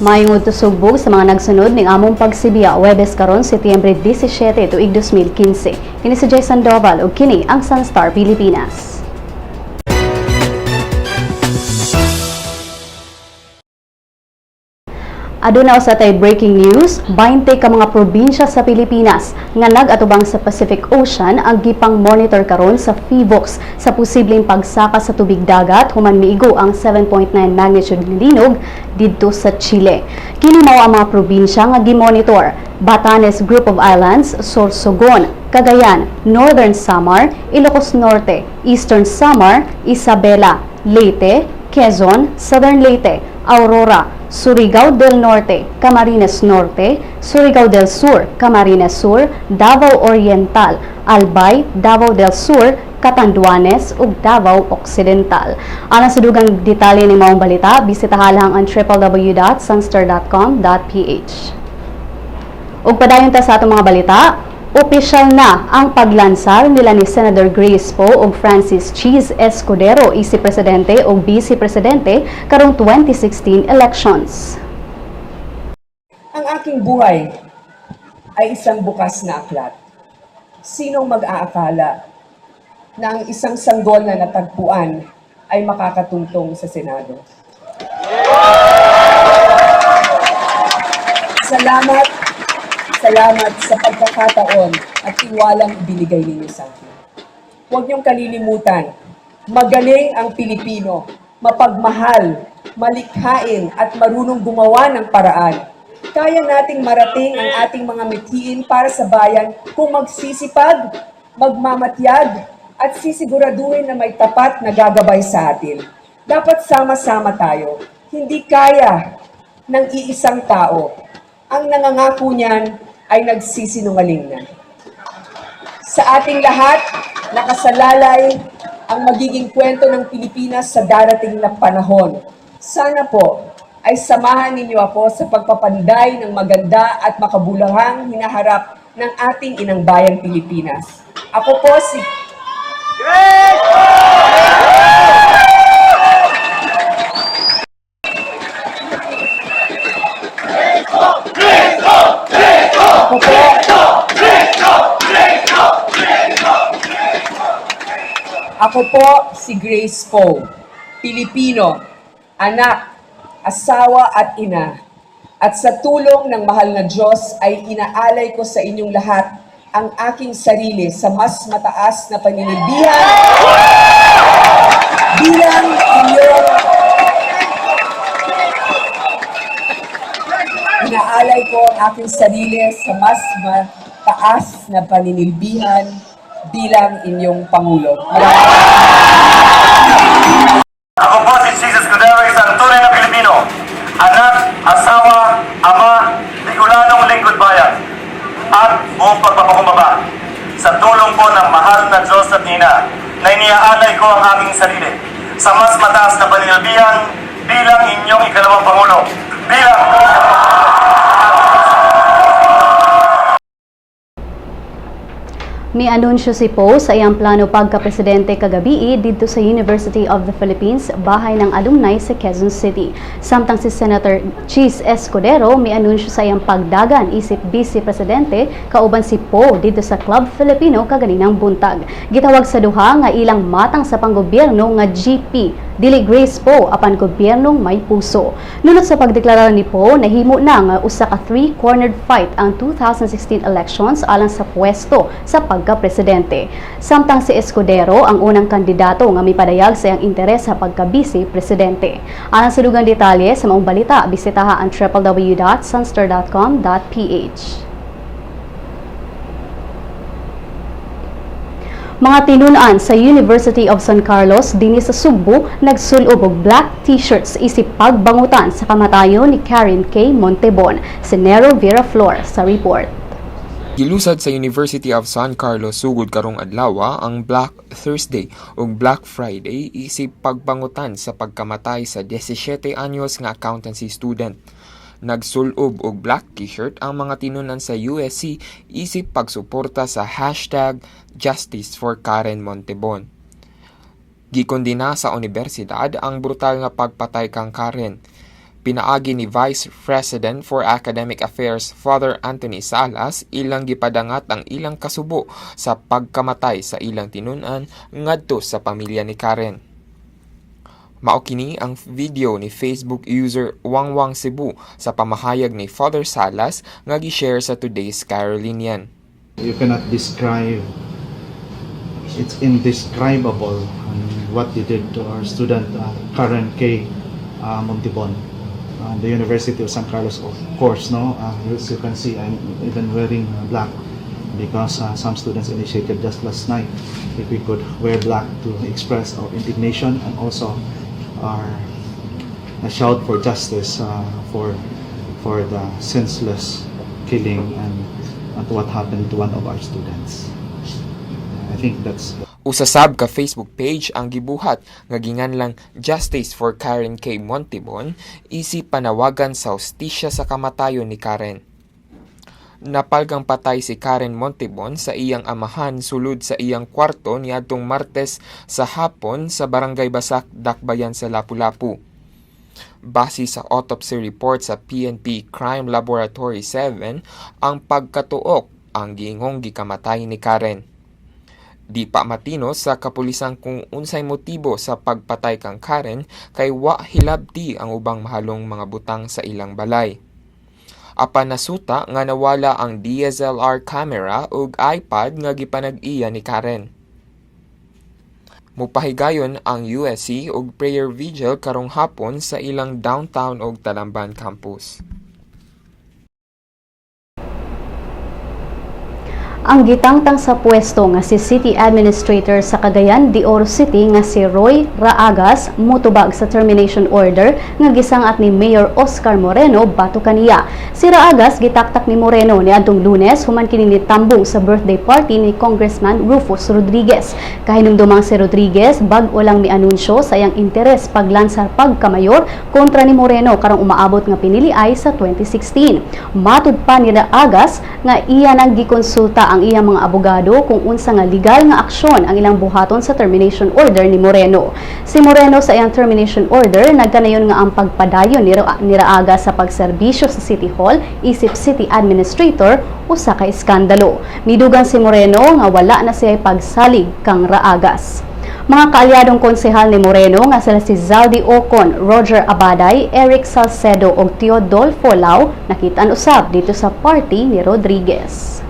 Maayong udto, Sugbo, sa mga nagsunod ning among pagsibiya, Webes karon, Setyembre 17, tuig 2015. Kini si Jay Sandoval ug kini ang Sunstar Pilipinas. Aduna usa tay breaking news, 20 ka mga probinsya sa Pilipinas nga nag-atubang sa Pacific Ocean ang gipang monitor karon sa PHIVOLCS sa posibleng pagsaka sa tubig dagat human miigo ang 7.9 magnitude nga linog didto sa Chile. Kini mao ang mga probinsya nga gimonitor: Batanes Group of Islands, Sorsogon, Cagayan, Northern Samar, Ilocos Norte, Eastern Samar, Isabela, Leyte, Quezon, Southern Leyte, Aurora, Surigao del Norte, Camarines Norte, Surigao del Sur, Camarines Sur, Davao Oriental, Albay, Davao del Sur, Catanduanes ug Davao Occidental. Alang sa dugang detalye ni maong balita, bisitaha lang ang www.sunstar.com.ph. Ug padayon ta sa atong mga balita, opisyal na ang paglansar nila ni Senator Grace Poe ug Francis Chiz Escudero isip presidente ug vice presidente karong 2016 elections. Ang aking buhay ay isang bukas na aklat. Sinong mag-aakala na ang isang sanggol na natagpuan ay makakatungtong sa Senado? Salamat, salamat sa pagkakataon at tiwalang ibinigay ninyo sa akin. Huwag niyong kalilimutan, magaling ang Pilipino, mapagmahal, malikhain at marunong gumawa ng paraan. Kaya nating marating ang ating mga mithiin para sa bayan kung magsisipag, magmamatyag, at sisiguraduhin na may tapat na gagabay sa atin. Dapat sama-sama tayo. Hindi kaya ng iisang tao. Ang nangangako niyan ay nagsisinungaling na. Sa ating lahat, nakasalalay ang magiging kwento ng Pilipinas sa darating na panahon. Sana po ay samahan ninyo ako sa pagpapanday ng maganda at makabuluhang hinaharap ng ating inang bayang Pilipinas. Ako po si Ako po Ako po si Grace Poe, Pilipino, anak, asawa at ina. At sa tulong ng mahal na Diyos ay inaalay ko sa inyong lahat ang aking sarili sa mas mataas na paninilbihan bilang inyong Inaalay ko ang aking sarili sa mas mataas na paninilbihan bilang inyong Pangulo. Maraming Ako po si Jesus Escudero, isang tunay na Pilipino. Anak, asawa, ama, Bicolanong lingkod bayan. At buong pagpapakumbaba sa tulong po ng mahal na Diyos at Ina na iniaalay ko ang aking sarili sa mas mataas na paninilbihan bilang inyong ikalawang Pangulo. Bilang May anunsyo si Poe sa iyang plano pagka-presidente kagabi didto sa University of the Philippines, bahay ng alumni sa Quezon City. Samtang si Senator Chiz Escudero may anunsyo sa iyang pagdagan isip vice presidente kauban si Poe didto sa Club Filipino kaganinang buntag. Gitawag sa duha nga ilang matang sa panggobyerno nga GP, dili Grace Poe apan gobyernong may puso. Nunot sa pagdeklara ni Poe, nahimo na nga usa ka three-cornered fight ang 2016 elections alang sa pwesto sa pagka-presidente. Samtang si Escudero ang unang kandidato nga mipadayag sa iyang interes sa pagka-vice presidente. Alang sa dugang detalye sa maong balita, bisitaha ang www.sunstar.com.ph. Mga tinunan sa University of San Carlos dinhi sa Sugbo nagsulob og black t-shirts isip pagbangutan sa kamatayon ni Karen K. Montebon. Si Nero Vera Flor sa report. Gilusad sa University of San Carlos sugod karong adlaw ang Black Thursday ug Black Friday isip pagbangutan sa pagkamatay sa 17 anyos nga accountancy student. Nagsulob og black t-shirt ang mga tinunan sa USC isip pagsuporta sa #JusticeForKarenMontebon. Gikondena sa unibersidad ang brutal nga pagpatay kang Karen. Pinaagi ni Vice President for Academic Affairs Father Anthony Salas, ilang gipadangat ang ilang kasubo sa pagkamatay sa ilang tinun-an ngadto sa pamilya ni Karen. Mao kini ang video ni Facebook user Wangwang Cebu sa pamahayag ni Father Salas nga gi-share sa Today's Carolinian. You cannot describe, it's indescribable what they did to our student, Karen K. Montibon. The University of San Carlos, of course, no? As you can see, I'm even wearing black because some students initiated just last night if we could wear black to express our indignation and also our a shout for justice for the senseless killing and what happened to one of our students. I think that's Usa sab ka Facebook page ang gibuhat nga ginganlang Justice for Karen K. Montibon isip panawagan sa hustisya sa kamatayon ni Karen. Napalgang patay si Karen Montibon sa iyang amahan sulod sa iyang kwarto niadtong Martes sa hapon sa Barangay Basak, Dakbayan sa Lapu-Lapu. Base sa autopsy report sa PNP Crime Laboratory 7, ang pagkatuok ang giingong gikamatay ni Karen. Di pa matino sa kapulisan kung unsay motibo sa pagpatay kang Karen kay wa hilabti ang ubang mahalong mga butang sa ilang balay. Apan nasuta nga nawala ang DSLR camera ug iPad nga gipanag-iya ni Karen. Mupahigayon ang USC og prayer vigil karong hapon sa ilang downtown ug Talamban campus. Ang gitangtang sa pwesto nga si City Administrator sa Cagayan de Oro City nga si Roy Raagas mutubag sa termination order nga gisangat ni Mayor Oscar Moreno batok kaniya. Si Raagas gitaktak ni Moreno niadtong Lunes human kini nitambong sa birthday party ni Congressman Rufus Rodriguez. Kahinumdumang si Rodriguez bag-o lang mianunsyo sa iyang interes paglansar pagkamayor kontra ni Moreno karong umaabot nga piniliay sa 2016. Matud pa ni Raagas nga iya nang gikonsulta ang iyang mga abogado kung unsa nga legal nga aksyon ang ilang buhaton sa termination order ni Moreno. Si Moreno sa iyang termination order nagkanayon nga ang pagpadayon ni Raagas sa pagserbisyo sa City Hall isip City Administrator usa ka iskandalo. Midugang si Moreno nga wala na siya pagsalig kang Raagas. Mga kaalyadong konsehal ni Moreno nga sila si Zaldy Ocon, Roger Abaday, Eric Salcedo ug Teodolfo Lao nakitaan usab dito sa party ni Rodriguez.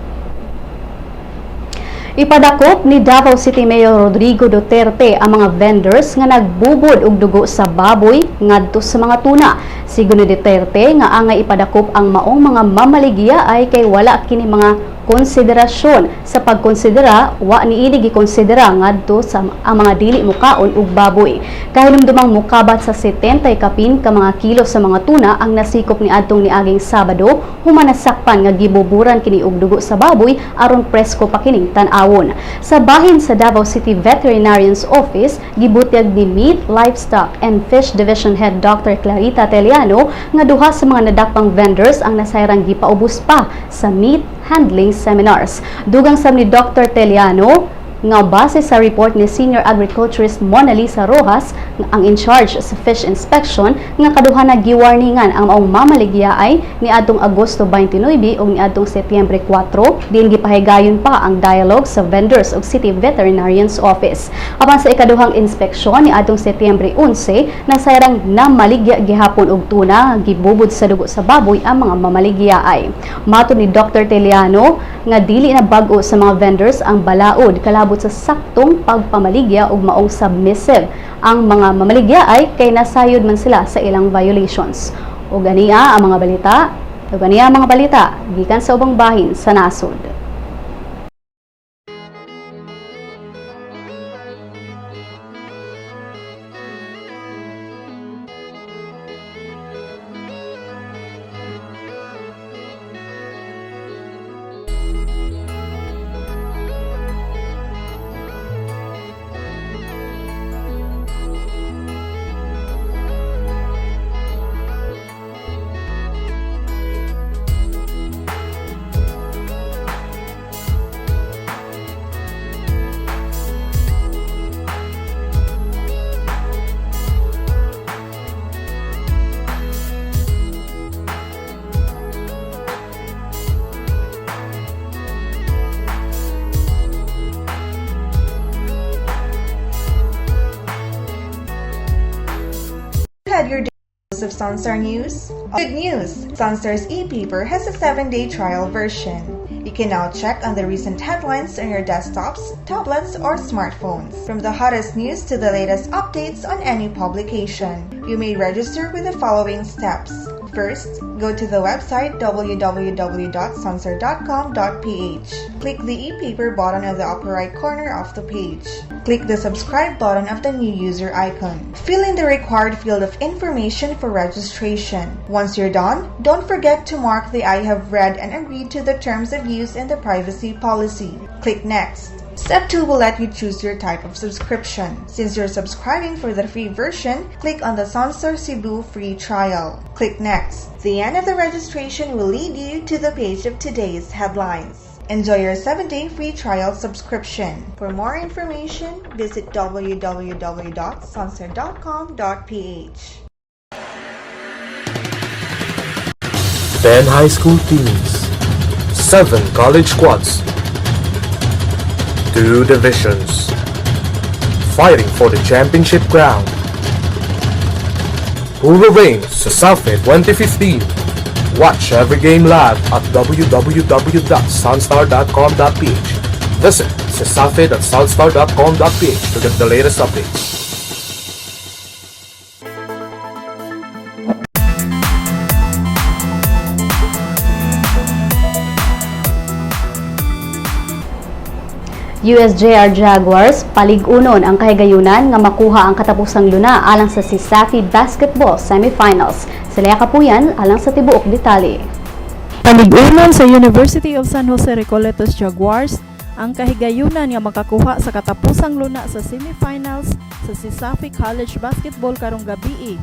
Ipadakop ni Davao City Mayor Rodrigo Duterte ang mga vendors nga nagbubod og dugo sa baboy ngadto sa mga tuna. Sigon ni Duterte nga angay ipadakop ang maong mga mamaligya ay kay wala kini mga konsiderasyon sa pagkonsidera, wa niini gikonsidera ngadto sa ang mga dili mukaon og baboy. Kahinumdumang mukabat sa 70 kapin ka mga kilo sa mga tuna ang nasikop ni adtong niaging Sabado human nasakpan nga gibuburan kini og dugo sa baboy aron presko pa kining tan-awon. Sa bahin sa Davao City Veterinarian's Office, gibutyag ni Meat, Livestock and Fish Division Head Dr. Clarita Teliano nga duha sa mga nadakpang vendors ang nasayrang gipaubos pa sa meat handling seminars. Dugang sab ni Dr. Teliano nga base sa report ni Senior Agriculturist Mona Lisa Rojas, ang in charge sa fish inspection, nga kaduha na giwarningan ang maong mamaligya ay niadtong Agosto 29 ug niadtong Setyembre 4, diin gipahigayon pa ang dialogue sa vendors ug City Veterinarian's Office. Apan sa ikaduhang inspeksyon niadtong Setyembre 11, nasayrang namaligya gihapon og tuna gibubod sa dugo sa baboy ang mga mamaligya ay. Matod ni Dr. Teliano nga dili na bag-o sa mga vendors ang balaod kalabot sa saktong pagpamaligya ug maong submissive ang mga mamaligya ay kay nasayod man sila sa ilang violations. Ug ania ang mga balita, ug ania ang mga balita gikan sa ubang bahin sa nasod. news of Sunstar News? Good news! Sunstar's e-paper has a 7-day trial version. You can now check on the recent headlines on your desktops, tablets, or smartphones. From the hottest news to the latest updates on any publication. You may register with the following steps. First, go to the website www.sunstar.com.ph. Click the e-paper button at the upper right corner of the page. Click the subscribe button of the new user icon. Fill in the required field of information for registration. Once you're done, don't forget to mark the "I have read and agreed to the terms of use and the privacy policy." Click Next. Step 2 will let you choose your type of subscription. Since you're subscribing for the free version, click on the Sunstar Cebu free trial. Click Next. The end of the registration will lead you to the page of today's headlines. Enjoy your 7-day free trial subscription. For more information, visit www.sunstar.com.ph. 10 high school teams, 7 college squads, 2 divisions, fighting for the championship crown. Who will reign Cesafi 2015? Watch every game live at www.sunstar.com.ph. Visit cesafi.sunstar.com.ph to get the latest updates. USJR Jaguars palig-unon ang kahigayunan nga makuha ang katapusang luna alang sa CESAFI Basketball Semifinals. Sila Kapuyan alang sa tibuok detalye. Palig-unon sa University of San Jose Recoletos Jaguars ang kahigayunan nga makakuha sa katapusang luna sa semifinals sa CESAFI College Basketball karong gabii.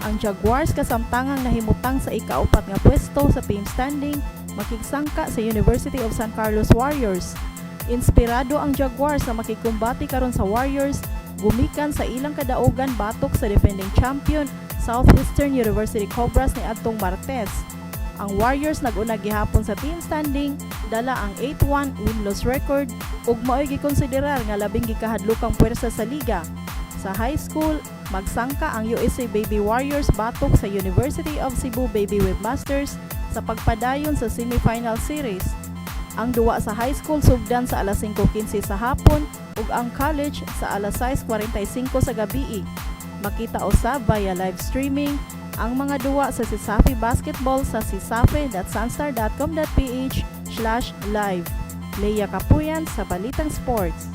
Ang Jaguars kasamtangang nahimutang sa ikaupat nga pwesto sa team standing makigsangka sa University of San Carlos Warriors. Inspirado ang Jaguars na makikumbati karon sa Warriors gumikan sa ilang kadaogan batok sa defending champion Southeastern University Cobras ni adtong Martes. Ang Warriors nag-una gihapon sa team standing, dala ang 8-1 win-loss record ug mao'y gikonsiderar nga labing gikahadlokang puwersa sa liga. Sa high school, magsangka ang USA Baby Warriors batok sa University of Cebu Baby Webmasters sa pagpadayon sa semifinal series. Ang duwa sa high school sugdan sa alas 5:15 sa hapon ug ang college sa alas 6:45 sa gabii. Makita usab via live streaming ang mga duwa sa Cesafi Basketball sa cesafi.sunstar.com.ph/live. Leia Kapuyan sa Balitang Sports.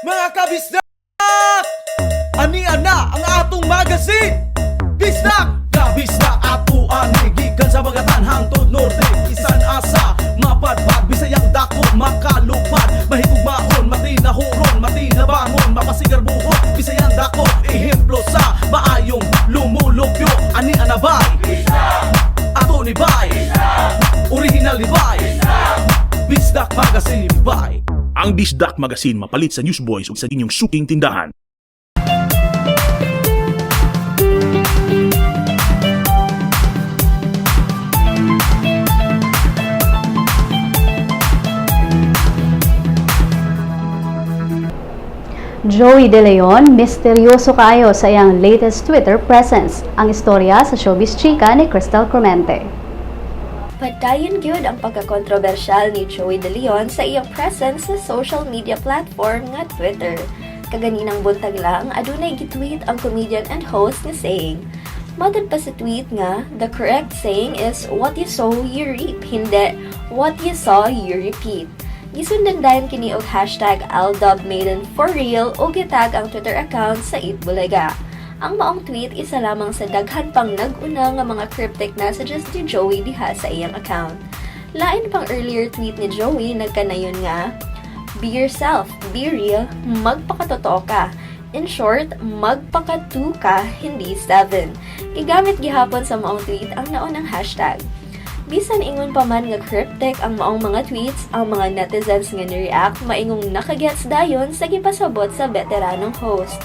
Mga kabisdak! Ania na ang atong magazine! Bisdak! Kabisdak ato ani gikan sa Bagatan hangtod Norte, isan asa mapadpad, Bisayang dako makalupad, mahigugmaon, matinahuron, matinabangon, mapasigarbuhon, Bisayang dako ehemplo sa maayong lumulupyo. Ani anabay ato ni bay, original ni bay, Bisdak Magazine bay. Ang Bisdak Magazine mapalit sa Newsboys ug sa inyong suking tindahan. Joey De Leon, misteryoso kaayo sa iyang latest Twitter presence. Ang istorya sa Showbiz Chika ni Crystal Clemente. Padayon gyud ang pagkakontrobersyal ni Joey De Leon sa iyang presence sa social media platform nga Twitter. Kaganinang buntag lang, adunay gitweet ang comedian and host nga saying, matod pa sa tweet nga, the correct saying is, "What you sow, you reap," hindi, "What you saw, you repeat." Gisundan dayon kini og #AlDubMaidenForReal ug gitag ang Twitter account sa Eat Bulaga. Ang maong tweet isa lamang sa daghan pang nag-una nga mga cryptic messages ni Joey diha sa iyang account. Lain pang earlier tweet ni Joey nagkanayon nga, "Be yourself, be real, magpakatotoo ka. In short, magpaka-2 ka, hindi 7." Gigamit gihapon sa maong tweet ang naunang hashtag. Bisan ingon pa man nga cryptic ang maong mga tweets, ang mga netizens nga ni-react maingong nakagets dayon sa gipasabot sa veteranong host.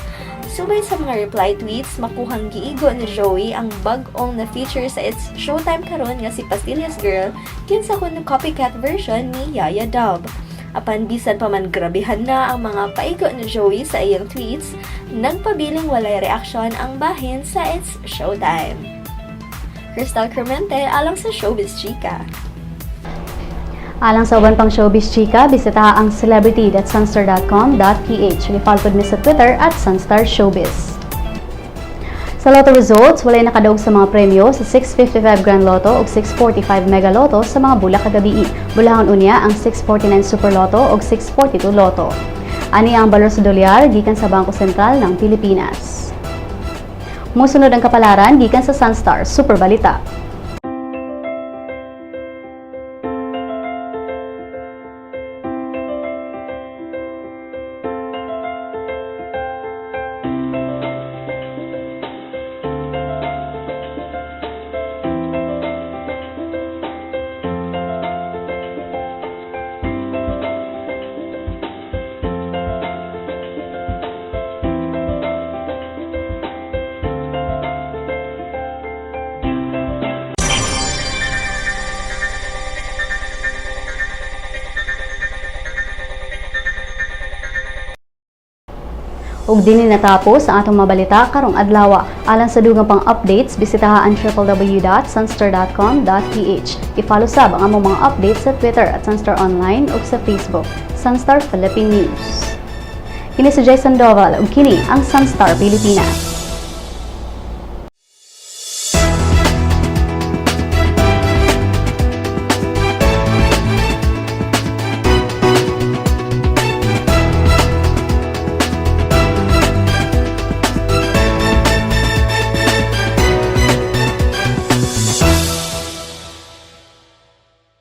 Subay sa mga reply tweets, makuhang giigo ni Joey ang bag-ong na feature sa It's Showtime karon nga si Pastillas Girl, kinsa kuno copycat version ni Yaya Dub. Apan bisan pa man grabehan na ang mga paigo ni Joey sa iyang tweets, Nagpabiling walay reaksyon ang bahin sa It's Showtime. Crystal Cremente alang sa Showbiz Chika. Alang sa uban pang showbiz chika, bisita ang celebrity.sunstar.com.ph. I-follow pod mi sa Twitter @SunstarShowbiz. Sa Lotto results, walay nakadaog sa mga premyo sa 655 Grand Lotto ug 645 Mega Lotto sa mga bula kagabii. Bulahon unya ang 649 Super Lotto ug 642 Lotto. Ani ang balor sa dolyar gikan sa Bangko Sentral ng Pilipinas. Musunod ang kapalaran gikan sa Sunstar Super Balita. Ug dinhi natapos ang atong mabalita karong adlaw. Alang sa dugang pang updates, bisitaha ang www.sunstar.com.ph. I-follow sab ang among mga updates sa Twitter @SunstarOnline ug sa Facebook, Sunstar Philippine News. Kini si Jason Doval ug kini ang Sunstar Pilipinas.